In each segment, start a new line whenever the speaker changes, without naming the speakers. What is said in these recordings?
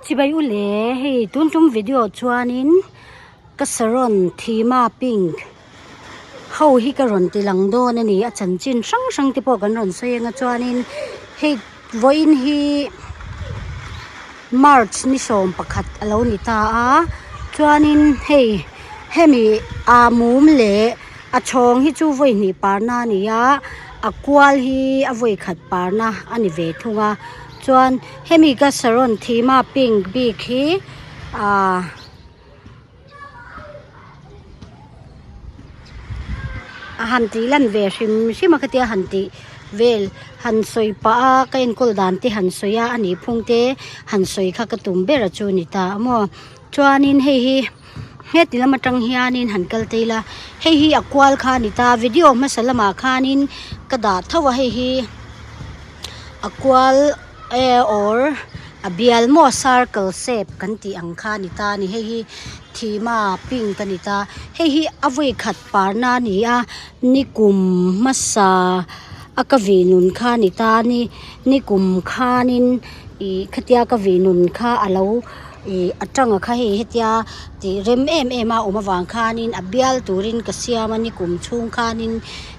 Chibai u le, hei tun tum video chuanin ka saron thima pink ho hi ka rawn ti lang dawn a ni a chanchin hrang hrang te pawh kan rawn sawi anga chuanin hei vawiin hi march ni 11 a lo ni ta a chuanin hei hemi ah mum leh a chhawng hi chu vawi hnih parna a ni a a kual hi a vawi khat parna a ni ve thung a chuan hemi ka saron thima pink bik hi ahh a han tih lan ve hrim hrim a khatia han tih vel han sawi pah a ka enkawl dan te han sawi a a nih phung te han sawi kha ka tum ber a chu ni ta a maw chuanin hei hi heti lam atang hianin han kal ta ila hei hi a kual kha a ni ta video hmasa lamah khanin ka dah tho a hei hi a kual or a bial maw circle shape kan tih ang kha a ni ta a ni hei hi thima pink a ni ta hei hi a vawi khat parna a ni a nikum hmasa a ka vih nun kha a ni ta a ni nikum khanin ih khatia ka vih nun kha a lo ih a tanga kha hei hetia tih rem em em a awm avang khanin a bial turin ka siam a nikum chhung khanin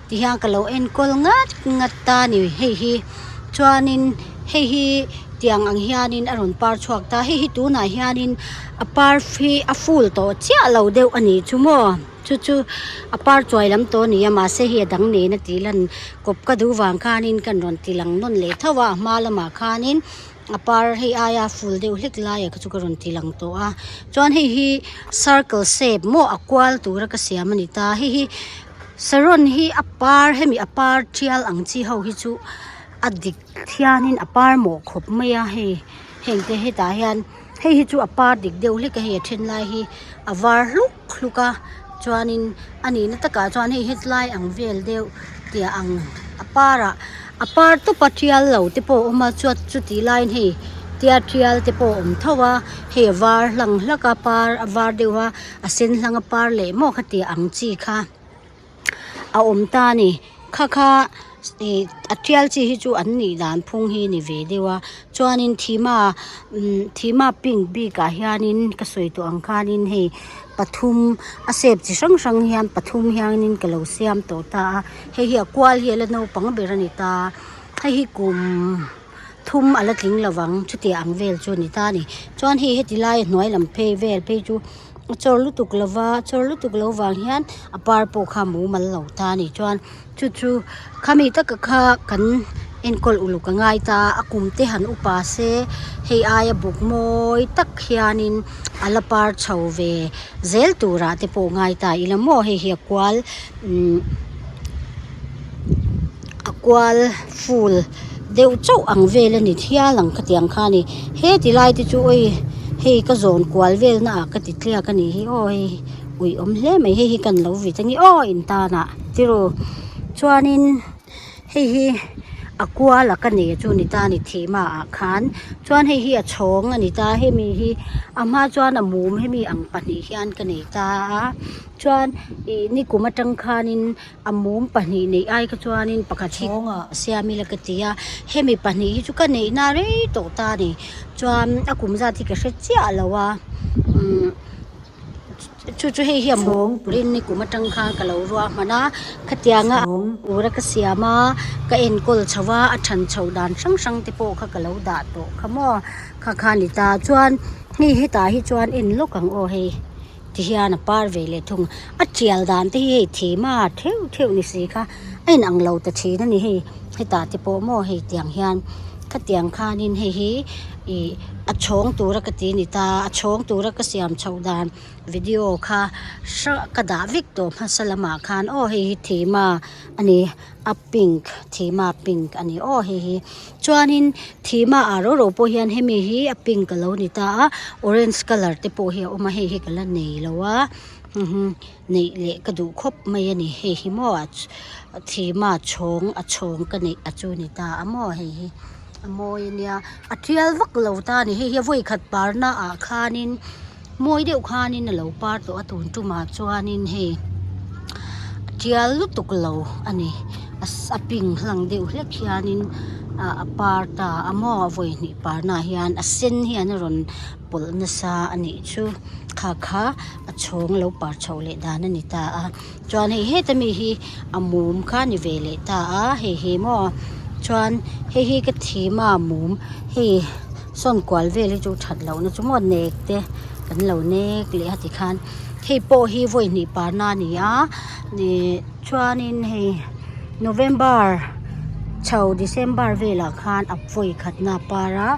tihian ka lo enkawl ngat ngat ta a ni hei hi chuanin hei hi tiang ang hianin a rawn par chhuak ta hei hi tunah hianin a par hi a full tawh chiah lo deuh a nih chu maw chu chu a par chuai lam tawh a ni a mahse hei a dang nen a tih lan kawp ka duh vang khanin kan rawn ti lang nawn leh tho a a hma lamah khanin a par hei aia full deuh hlek laiah kha chu ka rawn ti lang tawh a chuan hei hi circle shape maw a kual tura ka siam a ni ta hei hi saron hi a par hemi a par tial ang chi ho hi chu a dik hianin a par mawh khawp mai a hei heng te hetah hian hei hi chu a par dik deuh hlek a hei a then lai hi a var hluk hluk a chuanin a nihna takah chuan hei hetlai ang vel deuh tia ang a parah a par tawp a tial lo te pawh a awm a chuan chutih laiin hei tia tial te pawh a awm tho a hei a var hlang hlak a par a var deuh a a sen hlang a par leh maw khati ang chi kha a awm ta a ni kha kha ih a tial chi hi chu an nih dan phung hi a ni ve deuh a chuanin thima umm thima pink bikah hianin ka sawi tawh ang khanin hei pathum a shape chi hrang hrang hian pathum hianin ka lo siam tawh ta a hei hi a kual hi a la naupang ber a ni ta hei hi kum thum a la tling lo vang chutiang ang vel chu a ni ta a ni chuan hei heti lai a hnuai lam phei vel phei chu a chawr lutuk lo va a chawr lutuk loh vang hian a par pawh kha a mumal lo ta a ni chuan chu chu khami taka kha kan enkawl uluk a ngai ta a kum te han upa se hei aia buk mawi tak hianin a la par chho ve zel turah te pawh ngai ta ila maw hei hi a kual umm a kual ful deuh chauh ang vel a ni thial ang khatiang kha a ni he ti lai te chu awi hei ka zawn kual vel na ah ka ti tliak a nih hi aw hei ui awm hle mai hei hi kan lo vit a ni aw in tan ah tiru chuanin hei hi a kual a ka nei chu a ni ta a ni thihma ah khan chuan hei hi a chhawng a ni ta hemi hi a hma chuan a mum hemi ang pahnih hian ka nei ta a chuan ih nikum atang khanin a mum pahnih neih ai kha chuanin pakhat hi siam ila ka ti a hemi pahnih hi chu ka neih na rei tawh ta a ni chuan a kum zat hi ka hre chiah lo a umm chu chu hei hi a mum turin nikum atang khan ka lo ruah hman a khatianga tura ka siam a ka enkawl chho a a than chho dan hrang hrang te pawh kha ka lo dah tawh kha maw kha kha a ni ta chuan hei hetah hi chuan en lawk ang aw hei. Ti hian a par ve leh thung a tial dan te hi hei thim a theuh theuh ni si kha a inang lo ta thin a ni hei hetah te pawh maw hei tiang hian khatiang khanin hei hi ih a chhawng tura ka ti a ni ta a chhawng tura ka siam chhoh dan video kha hrang ka dah vek tawh hmasa lamah khan aw hei hi thim a a ni. A pink thima pink a ni aw hei hi chuanin thima ah ro ro pawh hian hemi hi a pink alo ni ta a orange colour te pawh hi a awm a hei hi ka la nei lo a neih leh ka duh khawp mai a ni hei hi maw thima chhawng a chhawng ka neih a chu ni ta a maw hei hi a mawi a nia a tial vak lo ta a ni hei hi a vawi khat parna ah khanin. Mawi deuh khanin a lo par tawh a tun tumah chuanin hei a tial lutuk lo a ni a pink hlang deuh hlek hianin. Ah a par ta a maw a vawi hnih parna ah hian a sen hian a rawn pawlh nasa a nih chu kha kha a chhawng lo par chhoh leh dan a ni ta a chuan hei heta mi hi a mum kha a ni ve leh ta a hei hi maw chuan hei hi ka thim a mum hei sawn kual vel hi chu that loh na chu maw nek te kan lo nek leh a tikhan hei pawh hi vawi hnih parna a ni a ihh chuanin hei November chho December velah khan a vawi khatna a par a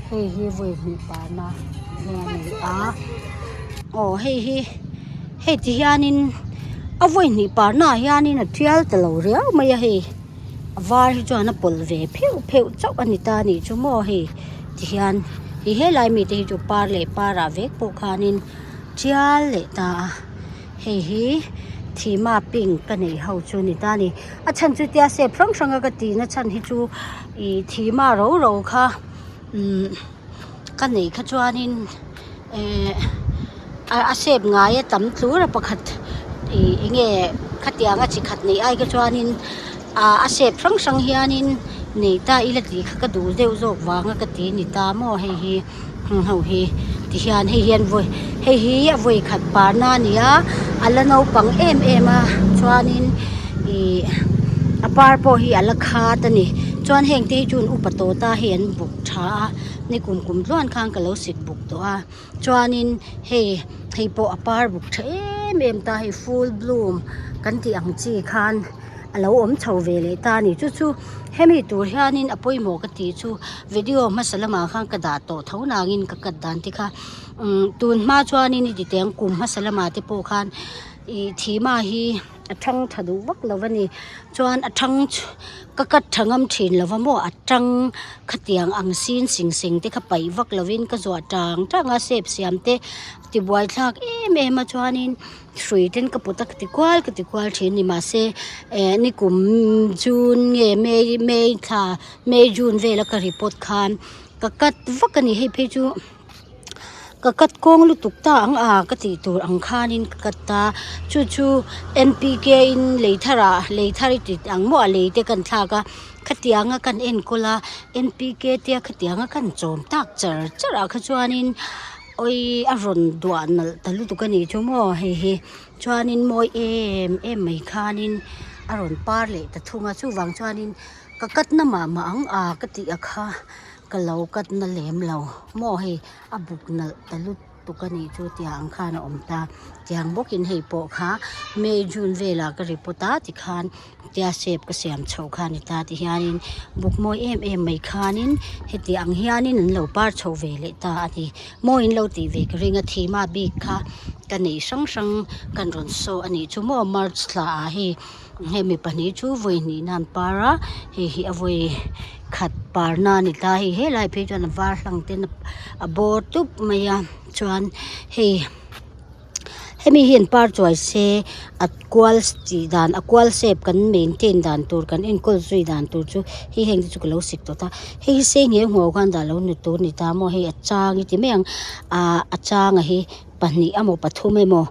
hei hi vawi hnih parna a ni a aw hei hi hei ti hianin a vawi hnih parna ah hianin a tial ta lo riau mai a hei a var hi chuan a pawlh ve pheuh pheuh chauh a ni ta a nih chu maw hei ti hian ih helai mite hi chu par leh par ah vek pawh khanin tial leh ta a. Hei hi thima pink ka neih ho chu ni ta a ni. A chhan chu tia step hrang hrang a ka tih na chhan hi chu ih thima ro ro kha umm ka neih kha chuanin ehh a step ngai a tam tlur a pakhat ih eng nge khatianga chi khat neih ai kha chuanin ah a step hrang hrang hianin nei ta ila tih kha ka duh deuh zawk vanga ka ti ni ta maw hei hi. Heng ho hi ti hian hei hian vawi hei hi a vawi khat parna a ni a a la naupang em em a chuanin ih a par pawh hi a la khat a ni chuan heng te hi chu an upa tawh ta hei an buk tha a ni kum kum tluan khan ka lo sik buk tawh a chuanin hei hei pawh a par buk tha em em ta hei full bloom kan tih ang chi khan. A lo awm chho ve leh ta a ni. Chu chu hemi tur hianin a pawimawh ka tih chu video hmasa lamah khan ka dah tawh tho nangin ka cut dan te kha umm tun hma chuanin i ti teh ang kum hmasa lamah te pawh khan ih thima hi a thang tha duh vak lo a ni. Chuan a thang ka cut tha ngam thin lo va maw a tang khatiang ang sin sing seng te kha paih vak lovin ka zuah tang tang a sep siam te tibuai thlak em em a chuanin. Hrui ten ka pawt a ka ti kual ka ti kual thin a ni mahse eh nikum june nge may may thla may june vela ka report khan ka cut vak a ni hei phei chu ka cut kawng lutuk ta ang a ka tih tur ang khanin ka cut a chu chu N P K in lei thar ah lei thar i ti ang maw a lei te kan thlak a khatianga kan enkawl a N P K te khatianga kan chawm tak char char ah kha chuanin. Awii a rawn duah nalh ta lutuk a nih chu maw hei hi chuanin mawi em em mai khanin a rawn par leh ta thung a chuvang chuanin ka cut na mah mah ang a ka tih a kha ka lo cut na lem lo maw hei a buk nalh ta lutuk a nih chu tiang ang khan a awm ta tiang bawkin hei pawh kha may june velah ka report a tikhan. Tia shape ka siam chhoh kha a ni ta ti hianin buk mawi em em mai khanin heti ang hianin an lo par chho ve leh ta a ni. Mawi in lo tih ve ka ring a thima bik kha ka neih hrang hrang kan rawn saw a nih chu maw march thla ah hei hemi pahnih chu vawi hnih nan par a hei hi a vawi khat parna a ni ta hei helai phei chuan a var hlang ten a bawr tup mai a chuan hei. Hemi hian par chuai se a kual tih dan a kual shape kan maintain dan tur kan enkawl zui dan tur chu hei heng te chu ka lo sik tawh ta hei hi sei ngeu ngau khan dah lo ni tur a ni ta maw hei a chang i ti mai ang ah a changa hi pahnih emaw pathum emaw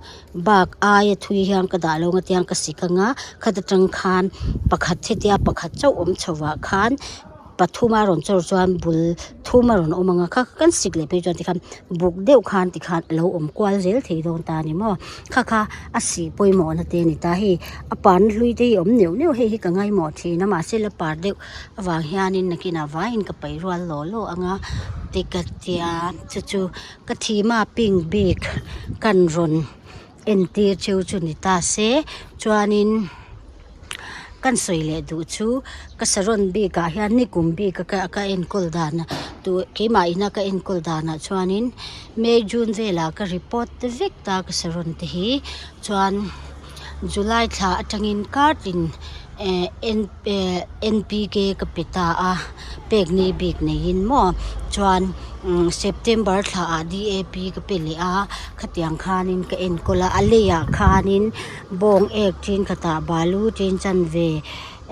bak aia thui hian ka dah lo ang a tiang ka sik anga khata tang khan pakhat hetia pakhat chauh awm chho ah khan. Pathum a rawn chawr chuan bul thum a rawn awm ang a kha kan sik leh phei chuan tikhan buk deuh khan tikhan a lo awm kual zel thei dawn ta a ni maw kha kha a sih pawimawh na te a ni ta hei a parna hlui te hi a awm neuh neuh hei hi ka ngaimawh thin a mahse la par deuh avang hianin nakinah vaiin ka paih rual law law ang a ti ka tia chu chu ka thima pink bik kan rawn entir cheu chu ni ta se chuanin. Kan sawi leh duh chu ka saron bikah hian nikum bik a ka enkawl dan tu keimah ina ka enkawl danah chuanin may june velah ka report te vek ta ka saron te hi chuan july thla atangin kar tin eh n eh n p k ka pe ta a pek ni bik neiin maw chuan umm september thla ah d a p ka pe leh a khatiang khanin ka enkawl a a leiah khanin. Bawng ek ṭin khatah balu ṭin chanve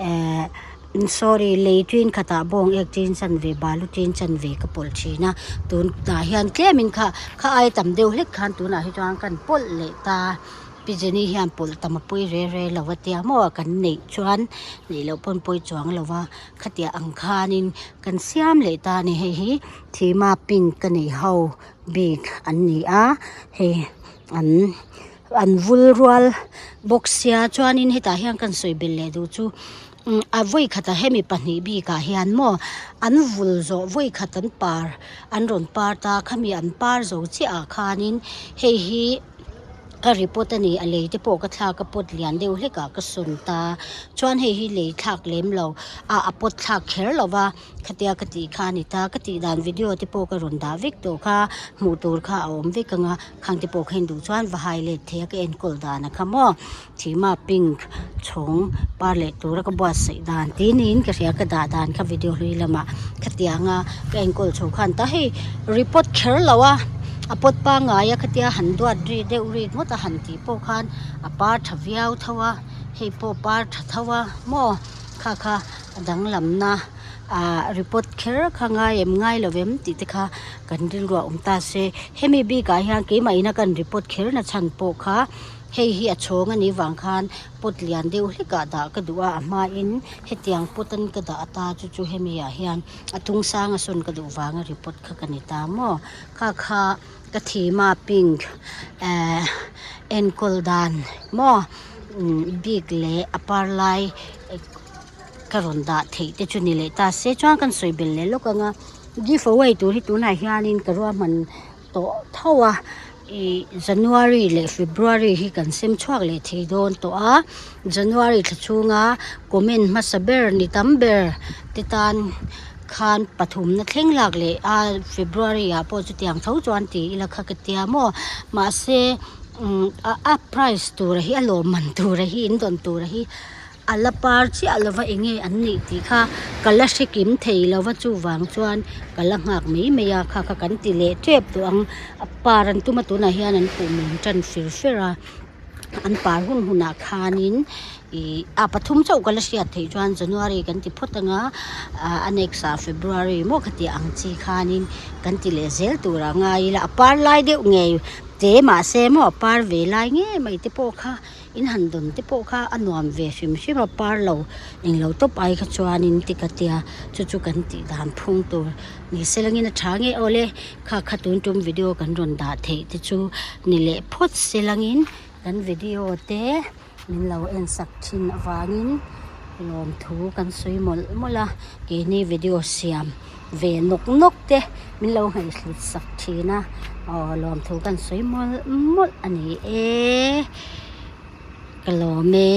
ehh sorry lei ṭin khatah bawng ek ṭin chanve balu ṭin chanve ka pawlh ṭhin a tunah hian tlemin kha kha ai tam deuh hlek khan tunah hi chuan kan pawlh leh ta. Pi Jenny hian pawlh tam a pawi re re lo a tia maw kan neih chuan neih loh pawn pawi chuang lo va khatiang ang khanin kan siam leh ta a ni hei hi thima pink ka nei ho bik an ni a hei an an vul rual bawk sia chuanin hetah hian kan sawi belh leh duh chu a vawi khatah hemi pahnih bikah hian maw an vul zawh vawi khat an par an rawn par ta khami an par zo chiah ah khanin hei hi. Ka report a ni a lei te pawh ka thlak a pot lian deuh hlek ah ka sawn ta chuan hei hi lei thlak lem lo a a pot thlak kher lo va khatia ka tih kha a ni ta ka tih dan video te pawh ka rawn dah vek tawh kha hmuh tur kha a awm vek ang a khang te pawh kha induh chuan va hai let thei a ka enkawl dan a kha maw thima pink chhawng par leh tura ka buatsaih dan tih niin ka hria ka dah dan kha video hlui lamah khatianga ka enkawl chho khan ta hei report kher lo a a pawt pangngai a khatia han duat ri deuh ri ngawt a han tih pawh khan a par tha viau tho a hei pawh par tha tho a maw kha kha a danglamna ah report kher kha ngai em ngai lo vem tih te kha kan rilru a awm ta se hemi bikah hian keimah ina kan report kher na chhan pawh kha. Hei hi a chhawng a nih vang khan pot lian deuh hlek ah dah ka duh a a hmain hetiang pot an ka dah ata chu chu hemi ah hian a tung sang a sawn ka duh vanga ri pot kha ka ni ta maw kha kha ka thima pink ehh enkawl dan maw bik leh a par lai ka rawn dah theih te chu ni leh ta se chuan kan sawi belh leh lawk ang a give away tur hi tunah hianin ka ruahman. tawh tho a ih January leh February hi kan sem chhuak leh thei dawn tawh a January thla chhunga comment hmasa ber ni tam ber te tan khan pathumna thleng lak leh a February ah pawh chutiang tho chuan ti ila kha ka tia maw mahse umm a price tura hi a lawmman tura hi in dawn tura hi. A la par chiah lova eng nge an nih tih kha ka la hre kim thei lova chuvang chuan ka la nghak mai mai a kha kha kan ti leh tep duh ang a par an tum a tunah hian an kuhmum tan fir fer a an par hun hunah khanin ih a pathum chauh ka la hriat theih chuan January kan ti phawt anga ah a next ah February maw khatiang ang chi khanin kan ti leh zel tur a ngai ila a par lai deuh ngei te mahse maw a par ve lai ngei mai te pawh kha. In han dawn te pawh kha a nuam ve hrim hrim a par lo englo tawp ai kha chuanin ti ka tia chu chu kan tih dan phung tur ni se langin a tha nge aw le kha kha tun tum video kan rawn dah theih te chu ni leh phawt se langin kan video te min lo en sak thin avangin lawmthu kan sawi mawlh mawlh a keini video siam ve nawk nawk te min lo ngaihhlut sak thin a aw lawmthu kan sawi mawlh mawlh a ni e ka lawm e.